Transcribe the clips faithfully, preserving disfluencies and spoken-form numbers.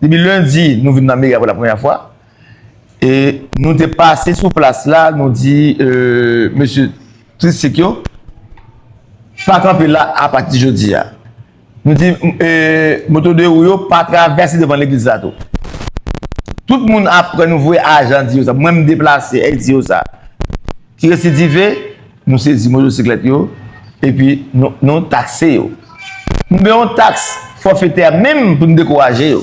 Depi lendi, nou vin nan meri a pou la premyè fwa. E nou te pase sou plas la, nou di, e, mesye Tristik yo, pa kanpe la apati jodi a. Nou di, e, moto de wou yo pa travèse devan legliz la tou. Tout moun apre nou voye ajan di yo sa. Mwen m deplase, e di yo sa. Ki residive, nou sezi motosiklèt yo, epi nou, nou takse yo. Nou gen yon taks fòfetè menm pou nou dekouraje yo.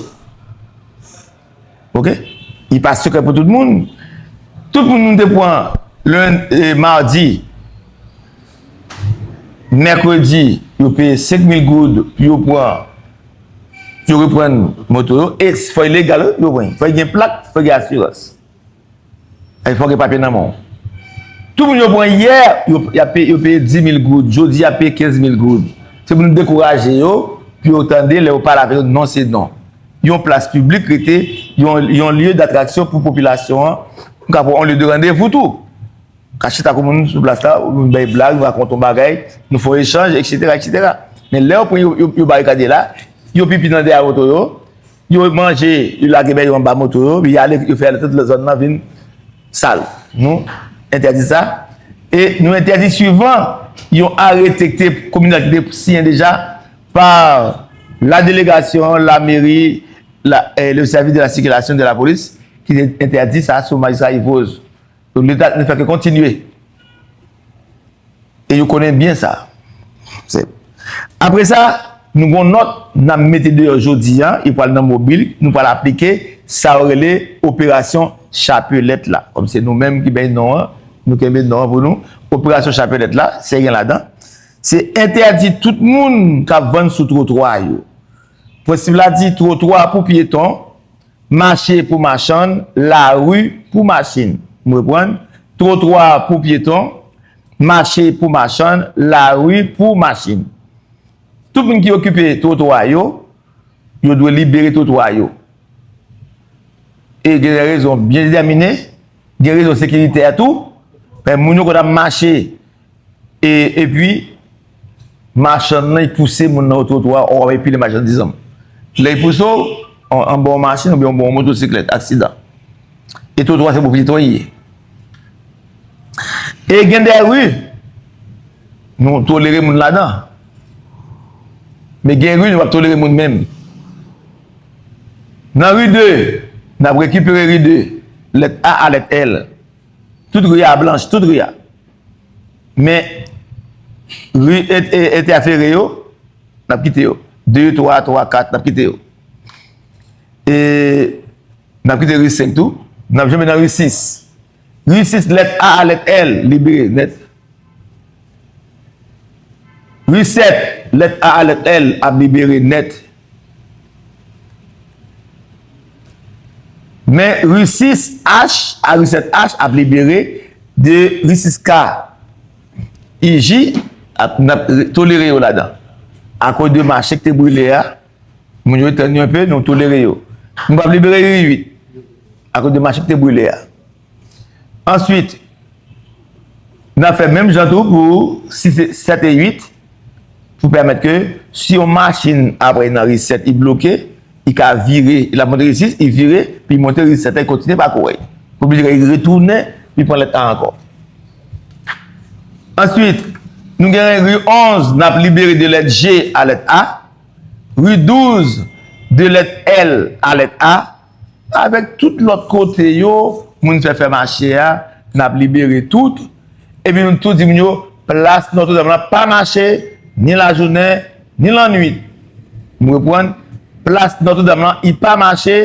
Oke? Li pa sekrè pou tout moun. Tout moun nou te pran len-, e, madi, mèkredi, yo peye senk mil goud pou yo pran, pou yo reprann moto yo. E fò y legal, wi, pou yo pran. Fò y gen plak, fò y gen asirans. E fò w gen papye nan men w. Tout moun yo pran yè, yo, y ap peye, yo peye dis mil goud. Jodi, y ap peye kenz mil goud. Se pou nou dekouraje yo, pou yo tande, lè yo pale avè yo, non, se non. Yon plas piblik rete yon, yon lye datraksyon pou popilasyon an. Nou ka pran yon lye de randevou tou. Ka chita kou moun sou plas la, nou bay blag, nou rakonte yon bagay, nou fè yon echanj, etsetera, etsetera. Men lè yo pran yo, yo, yo barikade la, yo pipi nan dèyè moto yo, yo manje, yo lage bèyo anba moto yo, yo ale, yo fè ale tout zòn nan vin sal. Nou entèdi sa. E nou entèdi swivan yon arete ki te, kominal ki te siyen deja pa la délégation, la mairie, la, eh, le service de la circulation de la police, ki te entèdi sa sou majistra Yves Rose. Donk, Leta ne fè ke kontinye. E yo konnen byen sa. Se, apre sa, nou gon nòt n ap mete deyò jodi a, li pral nan mobil, nou pral aplike sa yo rele operasyon Chapelèt la. Kòm se nou menm ki bay non an, nou kenbe non an pou nou. Operasyon Chapelèt la, se gen ladan. Se entèdi tout moun k ap vann sou twotwa yo. Prensip la di twotwa pou pyeton, mache pou machann, lari pou machin. M reprann, twotwa pou pyeton, mache pou machann, lari pou machin. Tout moun ki okipe twotwa yo, yo dwe libere twotwa yo. E gen rezon byen detèmine, gen rezon sekiritè tou, men moun yo konn ap mache E, epi, machann nan, li pouse moun nan o twotwa, ou wè pile machandiz an. Lè li pouse w, an, anba yon machin oubyen anba yon motosiklèt, aksidan. E twotwa se pou pyeton li ye. E gen de ri, nou tolere moun ladan. Men gen ri, nou p ap tolere moun menm. Nan ri de, n ap rekipere ri de, lèt A a lèt L. Tout ri a blanch, tout ri a. Men, ri et, et, entèfere yo, n ap kite yo. De, twa, twa, kat, n ap kite yo. E n ap kite ri senk tou. N ap janbe nan ri sis. Ri sis, lèt A a lèt L, libere nèt. Ri sèt, lèt A a lèt L ap libere nèt. Men ri sis H a ri sèt H ap libere de ri sis K. I J ap, n ap tolere yo ladan. Akoz de mache ki te brile a, moun yo tann yo enpe, nou tolere yo. Nou p ap libere ri uit akoz de mache ki te brile a. Answit, n ap fè menm jan tou pou sis, sèt e uit, pou pèmèt ke si yon machin apre nan ri sèt, li bloke, li ka vire, l ap monte ri sis, li vire, pi monte ri sèt la, li kontinye pakou a li. Pou oblije retounen, li pran lèt A ankò. Answit, nou gen ri onz, n ap libere de lèt G a lèt A, ri douz, de lèt L a lèt A, avèk tout lòt kote yo, moun fè fè mache a, n ap libere tout. Epi nou tou di moun yo, plas Nòtredam lan pa mache, ni lajounen, ni lannuit. M reprann, plas Nòtredam lan, li pa mache,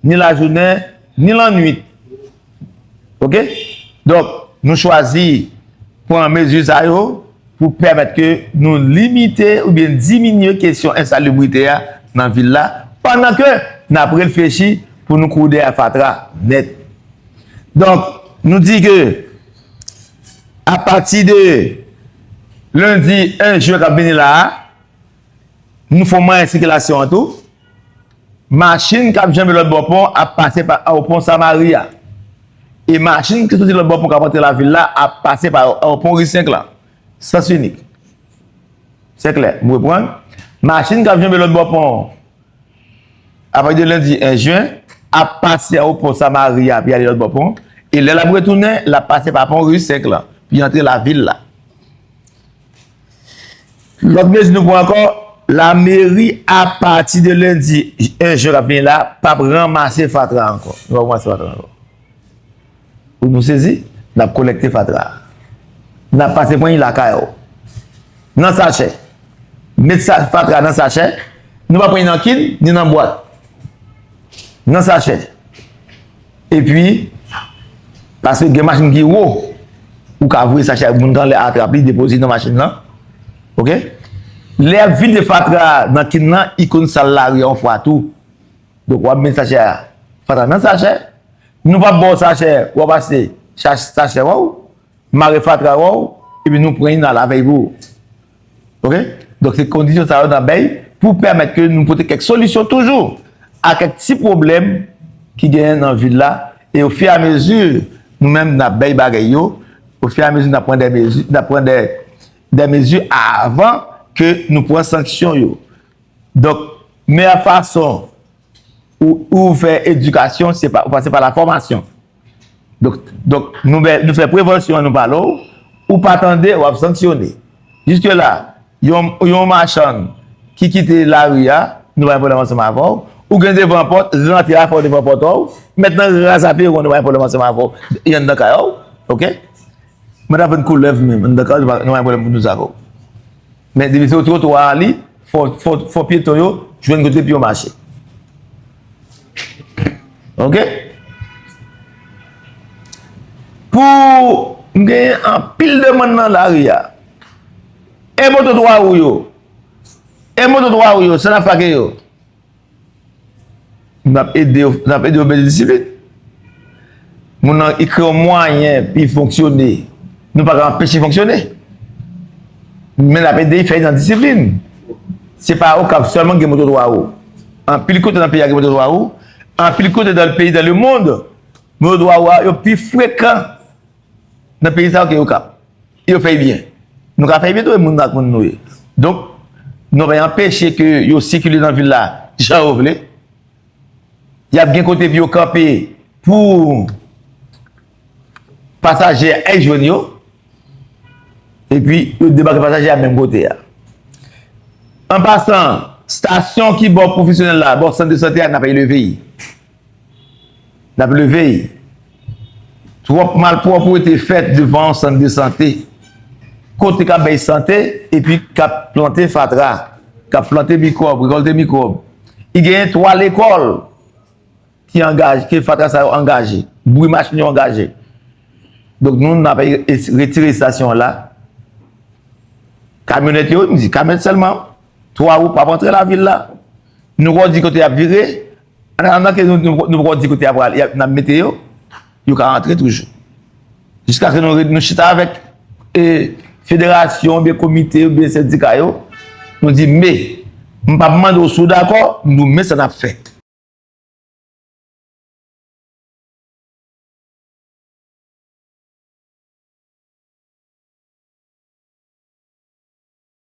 ni lajounen, ni lannuit. Oke? Donk, nou chwazi pran mezi sa yo pou pèmèt ke nou limite oubyen diminye kesyon ensalibrite a nan vil la, pandan ke n ap reflechi pou nou kouri dèyè fatra nèt. Donk, nou di ke apati de lendi en jen k ap vini la a, nou fè mwayen sikilasyon an tou. Machin k ap janbe lòt bò pon ap pase pa, o pon Samari a. E machin ki soti lòt bò pon k ap rantre lavil la ap pase pa o pon Ri Senk lan. Sans inik. Se klè, m reprann. Machin k ap janbe lòt bò pon apati de lendi en jen, ap pase anwo pon Samari a, pou y ale lòt bò pon. E lè l ap retounen, l ap pase pa pon Ri senk lan, pou y antre lavil la. Lòt mezi nou pran ankò, lameri, apati de lendi en jen k ap vini la, p ap ranmase fatra ankò. Nou p ap ranmase fatra ankò. Ou nou sezi, n ap kolekte fatra a. N ap pase pran l lakay ou. Nan sachè. Met sa, fatra nan sachè. Nou pa pran l nan kin, ni nan bwat. Nan sachè. Epi, paske gen machin ki wo, ou ka voye sachè a, moun k anlè a trap li, depoze nan machin nan. Oke? Lè y ap vide fatra nan kin nan, li konn sal lari a yon fwa tou. Donk, w ap met sachè a, fatra nan sachè. Nou p ap ba w sachè, w ap achte sa-, sachè w, mare fatra w, epi nou pran l, n al avè l pou ou. Oke? Donk, se kondisyon sa yo n ap bay pou pèmèt ke nou pote kèk solisyon toujou a kèk ti pwoblèm ki genyen nan vil la. E ofiramezi, nou menm, n ap bay bagay yo. Ofiramezi, n ap pran de mezi, n ap pran de, de mezi avan ke nou pran sanksyon yo. Donk, meyè fason ou, ou fè edikasyon, se pa, ou pase pa la fòmasyon. Donk, donk nou, nou fè prevansyon an, nou pale w, ou pa tande, w ap sanksyone. Jiske la, yon, yon machann ki kite lari a, nou pa gen pwoblèm ansanm avè w. Ou gen devan pòt, rantre afè w devan pòt ou. Mentnan, raz a peron, nou pa gen pwoblèm ansanm avè w. Li anndan kay ou, oke? Mwen ta vann koulèv menm, anndan kay ou, nou pa, nou pa gen pwoblèm pou nou sa avè w. Men depi se trotwa a li, fò, fò, fò pyeton yo jwenn kote pou yo mache. Oke? Pou m genyen anpil demann nan lari a. E moto twa wou yo? E moto twa wou yo? Sa n ap fè ak yo? N ap ede yo, n ap ede yo mete disiplin. Moun nan, li kreye yon mwayen pou l fonksyone. Nou pa ka anpeche l fonksyone. Men n ap ede l fè l nan disiplin. Se pa Okap sèlman ki gen moto twa wou. Anpil kote nan peyi a gen moto twa wou. Anpil kote nan peyi, dans le monde, moto twa wou a, yo pi frekan nan peyi sa yo ke Okap. Yo fè l byen. Nou ka fè l byen tou, e moun ak moun nou ye. Donk, nou pa anpeche ke yo sikile nan vil la jan yo vle. Y ap gen kote pou yo kanpe pou pasaje a jwenn yo. Epi, yo debake pasaje a menm kote a. An pasan, stasyon ki bò pwofesyonèl la, bò sant de sante a, n ap eleve l. N ap leve l. Twòp malpwòpte fèt devan yon sant de sante. Kote k ap bay sante, epi k ap plante fatra, k ap plante mikwòb, rekòlte mikwòb. Li genyen twa lekòl ki angaje, ke fatra sa yo angaje. Bri machin yo angaje. Donk, nou, n ap e-, e-, retire estasyon an la. Kamyonèt yo, m di, kamyonèt sèlman. Twa wou p ap antre lavil la. Nou poko di kote y ap vire. An atandan ke nou, nou, nou poko di kote y ap prale, y ap, n ap mete yo, yo ka antre toujou. Jiskaske nou, nou chita avèk, e, federasyon, oubyen komite, oubyen sendika yo, nou di, men, m p ap mande w si w dakò, m di w, men sa n ap fè.